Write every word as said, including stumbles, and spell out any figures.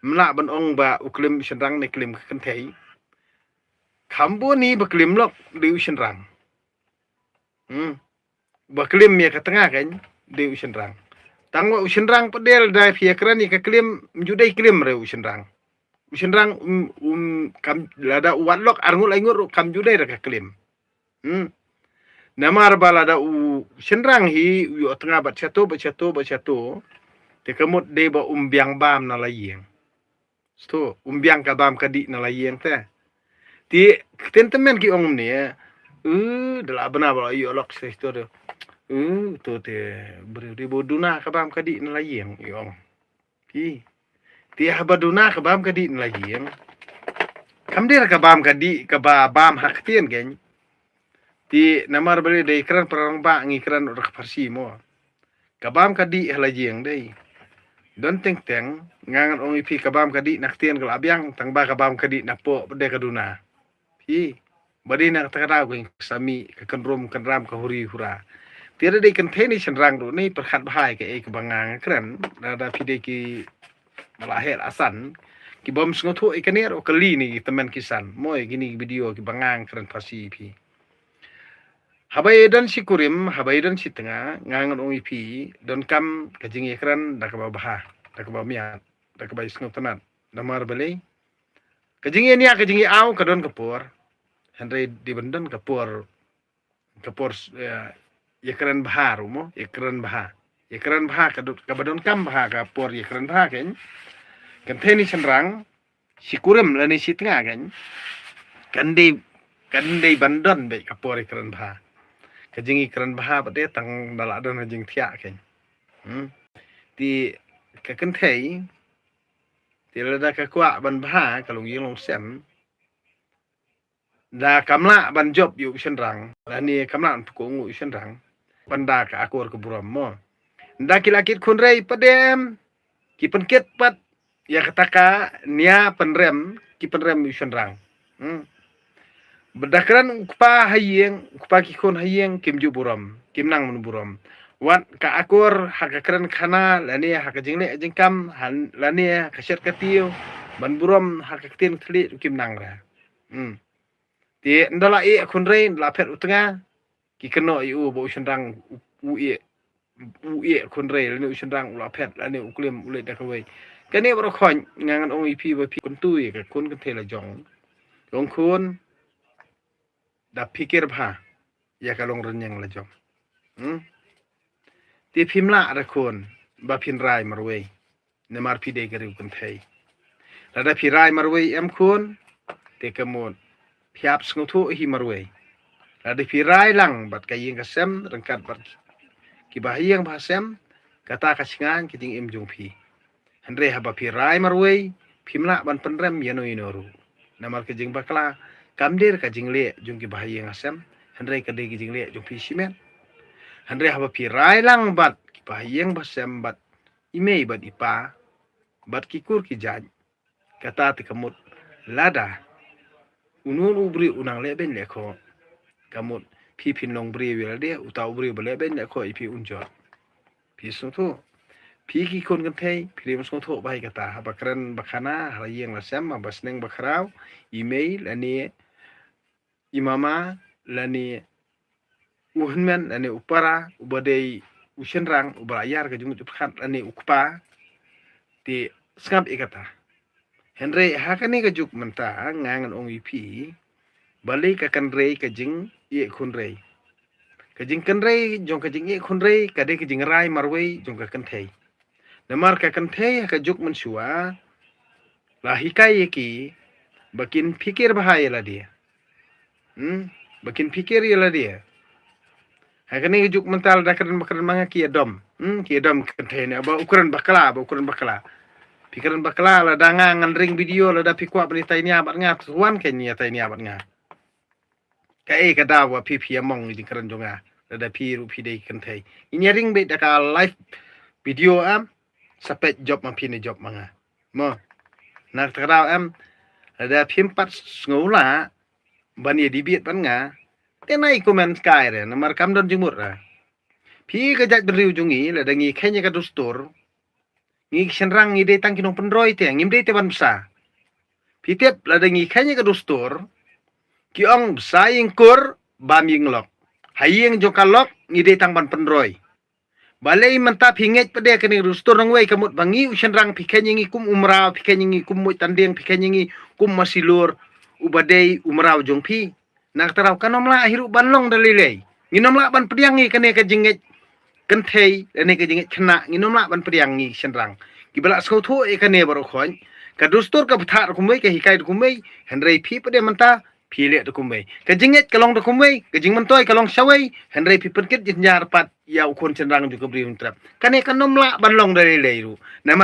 Mlah ban ong ba u klim u shynrang ne klim ka kynthei. Kham bun hi ba klim lok dei u shynrang. Hmm. Ba klim ïa ka tnga kan dei u shynrang. Tang wa u shynrang pat dei lada phi ïa kren ïa ka klim, ym ju dei klim re u shynrang. U shynrang um, um kam lada u wat lok ar ngut lai ngut ruh kam ju dei re ka klim. Hmm. Namar ba lada u shynrang hi u ïoh tnga bad shato bad shato bad shato. Te ka mut dei ba um biang bam na la ïing. Sto um biang ka bam ka dih na la ïing te. Ti ktien tymmen ki ong ne. Uh, da la bna ba ïoh lok se sto de. Uh, to te briew dei ba duna ka bam ka dih na la ïing i ong. Phi. Ti haba duna ka bam ka dih na la ïing. Kam dei ka bam ka dih kaba bam ha ktien kan. Ti namar ba dei kren para rangbah ngi kren ur ka Farsi mo. Ka bam ka dih ha la ïing dei. Don teng teng nga ngan ong ïa phi ka bam ka dih na ktien ka la biang tang ba ka bam ka dih na poh pat dei ka duna. Phi. Ba dei na kata ka daw ka sami ka kynrum kynram ka huri hura. Ti da dei kynthei ne shynrang ruh ne pyrkhat bha ïa kaei kaba nga nga kren. Da da phi dei ki ba la heh la san ki bym sngewthuh ïa kane ruh kylli ne ki tymmen ki san. Mo ïa kine ki video kiba nga nga kren Farsi ïa phi. Haba ïa don shi kurim, haba ïa don shi tnga, nga ngan ong ïa phi, donkam ka jingïakren da kaba bha, da kaba miat, da kaba ïasngewtynnat. Namar balei? Ka jingïania ka jingïaaw ka don ka por. Hynrei dei ban don ka por, ka por, eh, ïakren bha ruh mo, ïakren bha. Ïakren bha ka don, kaba donkam bha ka por ïakren bha kan. Kynthei ne shynrang, shi kurim lane shi tnga kan. Kan dei, kan dei ban don beit ka por ïakren bha. Ka jingïakren bha pat dei tang da la don ka jingthiah kan. Hmm. Ti ka kynthei, ti lada ka kwah ban bha ka long ïing long sem. Da kam lah ban jop ïa u shynrang, lane kam lah ban pynkup ïa u shynrang. Ban da ka akor ka burom mo. Da ki la kit khun rei pat dem. Ki pynkit pat ïa kata ka nia pynrem, ki pynrem ïa u shynrang. Hmm. Ba da kren u kpa ha ïing, u kpa ki khun ha ïing, kim ju burom, kim nang mynburom. Wat ka akor ha ka kren khana, lane ha ka jingleh jingkam, ha, lane ha ka shet ka tiew, ban burom ha ka ktien ka thylliej ruh kim nang re. Hmm. Te ynda la ïeh khun rei, ynda la phet u tnga, ki kynnoh ïa u ba u shynrang u, u ïeh, u ïeh khun rei, lane u shynrang u la phet, lane u klim u leit da kawei. Kane baroh khoit nga ngan ong ïa phi ba phi kyntu ïa ka khun kynthei la jong. Long khun da phikir bha ïa ka long rynïeng la jong. Hmm? Te phim lah re khun ba phin rai marwei. Namar phi dei ka riew kynthei. Lada phi rai marwei em khun, te ka mut phi hap sngewthuh hi marwei. Lada phi rai lang bad ka ïing ka sem ryngkat bad ki bahaïing bahasem, kata ka shngaiñ ka jingim jong phi. Hynrei haba phi rai marwei, phim lah ban pynrem ïano ïano ruh. Namar ka jingbakla kam dei ka jingleh jong ki bahaïing hasem, hynrei ka dei ka jingleh jong phi shimet. Hynrei haba phi rai lang bad ki bahaïing bahasem bad i mei bad i pa bad ki kur ki jait. Kata te ka mut lada uno uno u briew u nang leh beiñ leh khoh, ka mut phi phin long briew ïa lade, uta u briew ba leh beiñ leh khoh ïa phi un jot. Phi sngewthuh? Phi ki khun kynthei phi dei ban sngewthuh ba ïa kata, haba kren ba khana ha la ïing la sem, haba sneng ba khraw, i mei lane i mama lane u hynmen lane u para uba dei u shynrang uba la ïar ka jingmut jingpyrkhat lane u kpa, te sngap ïa kata. Hynrei ha kane ka juk mynta nga ngan ong ïa phi, balei ka kynrei ka jingïeh khun rei. Ka jingkynrei jong ka jingïeh khun rei ka dei ka jingrai marwei jong ka kynthei. Namar ka kynthei ha ka juk mynshuwa la hikai ïa ki ba kin phikir bha ïa lade. Hmm? Ba kin phikir ïa lade. Ha kane ka juk mynta lada kren ba kren ma nga ki ïa dom. Hmm? Ki ïa dom kynthei ne ba u kren bakla, ba u kren bakla. Phi kren bakla lada nga ngan ring video lada phi kwah ban ïatai nia bad nga, to wan kein ïatai nia bad nga. Kaei ka daw ba phi phi ïa mong ïa jingkren jong nga lada phi ruh phi dei kynthei. Ngin ïa ring beit da ka live video em, sa peit jop ma phi ne jop ma nga. Mo. Na kata ka daw em, lada phim pat sngew lah ban ïa debate bad nga, te nai comment kai re, namar kam don jingmut re. Phi ka jaitbynriew jong ngi, lada ngi kheiñ ïa ka dustur, Ngi ki shynrang ngi dei tang ki nongpynroi te, ngim dei te ban bsa. Phi tip lada ngi kheiñ ïa ka dustur, ki ong bsa ïing kur, bam ïing lok. Ha ïing jong ka lok ngi dei tang ban pynroi. Balei mynta phi ngeit pat de kane ka dustur nongwei, ka mut ba ngi u shynrang phi kheiñ ïa ngi kum u mraw, phi kheiñ ïa ngi kum u muit tanding, phi kheiñ ïa ngi kum u masilur, uba dei u mraw jong phi. Na kata ka daw kan ym lah hi ruh ban long da lei lei. Ngin ym lah ban pdiang ïa kane ka jingngeit kynthei, kane ka jingngeit khynnah, ngin ym lah ban pdiang ngi shynrang. Kiba la sngewthuh ïa kane baroh khoit. Ka dustur ka bthah da kumwei, ka hikai da kumwei, hynrei phi pat de mynta phi leh da kumwei. Ka jingngeit ka long da kumwei, ka jingmyntoi ka long shawei, hynrei phi pynkit jynjar pat ïa u khun shynrang jong ka Bri Hynñiewtrep. Kane kan ym lah ban long da lei lei ruh. Namar